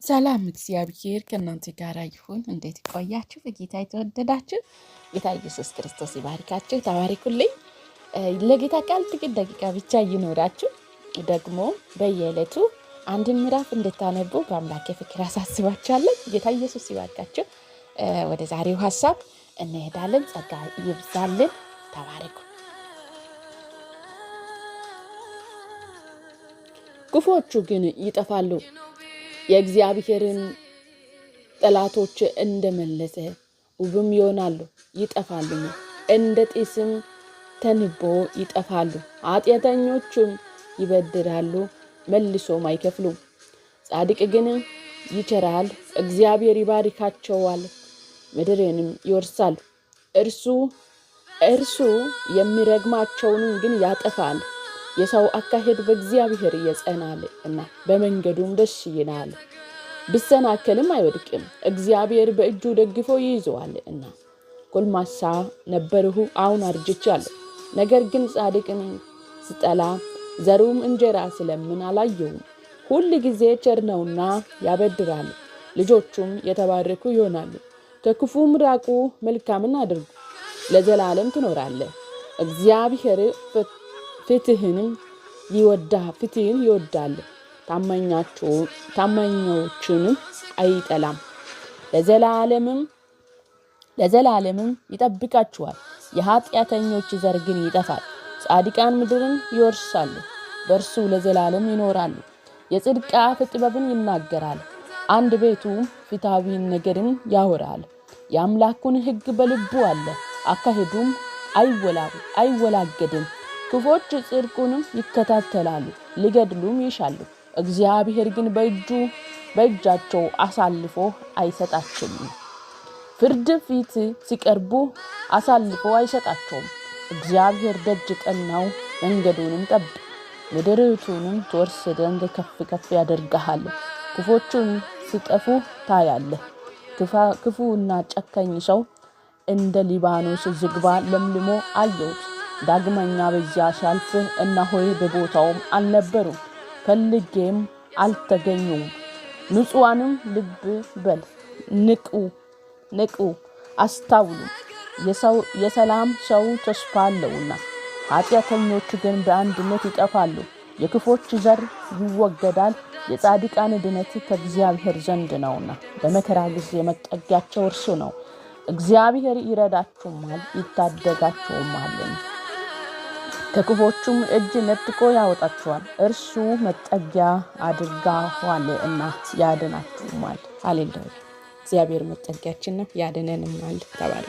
ሰላም እግዚአብሔር ከእናንተ ጋር ይሁን። እንዴት ቆያችሁ? በጌታ የተወደዳችሁ ጌታ ኢየሱስ ክርስቶስ ይባርካችሁ። ተባረኩልኝ። ለጌታ ቃል ጥቂት ደቂቃ ብቻ ይኖራችሁ። ደግሞ በየዕለቱ አንድን ምዕራፍ እንድታነቡ በአምላኬ ፍቅር አሳስባችኋለሁ። ጌታ ኢየሱስ ይባርካችሁ። ወደ ዛሬው ሀሳብ እንሄዳለን። ጸጋ ይብዛልን። ተባረኩ። ክፉዎቹ ግን ይጠፋሉ። የእግዚአብሔርን ጠላቶች እንደመለሰ ውብም ይሆናሉ፣ ይጠፋሉ። እንደ ጢስም ተንቦ ይጠፋሉ። ኃጢአተኞቹም ይበድራሉ፣ መልሶም አይከፍሉም። ጻድቅ ግን ይቸራል፣ እግዚአብሔር ይባርካቸዋል፣ ምድርንም ይወርሳሉ። እርሱ የሚረግማቸውን ግን ያጠፋል። የሰው አካሄድ በእግዚአብሔር ይጸናል እና በመንገዱም ደስ ይላል። ቢሰናከልም አይወድቅም፣ እግዚአብሔር በእጁ ደግፎ ይይዘዋል እና። ጎልማሳ ነበርሁ፣ አሁን አርጅቻለሁ። ነገር ግን ጻድቅን ስጠላ ዘሩም እንጀራ ስለምን አላየሁም። ሁል ጊዜ ቸር ነውና ያበድራል፣ ልጆቹም የተባረኩ ይሆናሉ። ከክፉም ራቁ፣ መልካምን አድርጉ፣ ለዘላለም ትኖራለህ። እግዚአብሔር ፍትህን ይወዳል፣ ታማኞችንም አይጠላም። ለዘላለምም ይጠብቃቸዋል። የኃጢአተኞች ዘር ግን ይጠፋል። ጻድቃን ምድርን ይወርሳሉ፣ በእርሱ ለዘላለም ይኖራሉ። የጽድቅ አፍ ጥበብን ይናገራል፣ አንድ ቤቱ ፍትሐዊ ነገርን ያወራል። የአምላኩን ሕግ በልቡ አለ፣ አካሄዱም አይወላገድም። ክፉዎች ጽድቁንም ይከታተላሉ፣ ሊገድሉም ይሻሉ። እግዚአብሔር ግን በእጃቸው አሳልፎ አይሰጣቸውም። ፍርድ ፊት ሲቀርቡ አሳልፎ አይሰጣቸውም። እግዚአብሔር ደጅ ጠናው፣ መንገዱንም ጠብቅ፣ ምድሪቱንም ትወርስ ዘንድ ከፍ ከፍ ያደርግሃል። ክፉዎቹም ሲጠፉ ታያለህ። ክፉና ጨካኝ ሰው እንደ ሊባኖስ ዝግባ ለምልሞ አየሁት። ዳግመኛ በዚያ ሳልፍ እነሆ በቦታውም አልነበሩም፣ ፈልጌም አልተገኙም። ንጹሐንም ልብ በል፣ ንቁ ንቁ፣ አስታውሉ። የሰላም ሰው ተስፋ አለውና፣ ኃጢአተኞች ግን በአንድነት ይጠፋሉ። የክፎች ዘር ይወገዳል፣ የጻድቃን ድነት ከእግዚአብሔር ዘንድ ነውና። በመከራ ጊዜ መጠጊያቸው እርሱ ነው። እግዚአብሔር ይረዳቸውማል ይታደጋቸውማል። ከክፎቹም እጅ ነጥቆ ያወጣቸዋል። እርሱ መጠጊያ አድርጋኋል እና ያድናችሁማል። ሃሌሉያ! እግዚአብሔር መጠጊያችን ነው፣ ያድነንማል። ተባረኩ።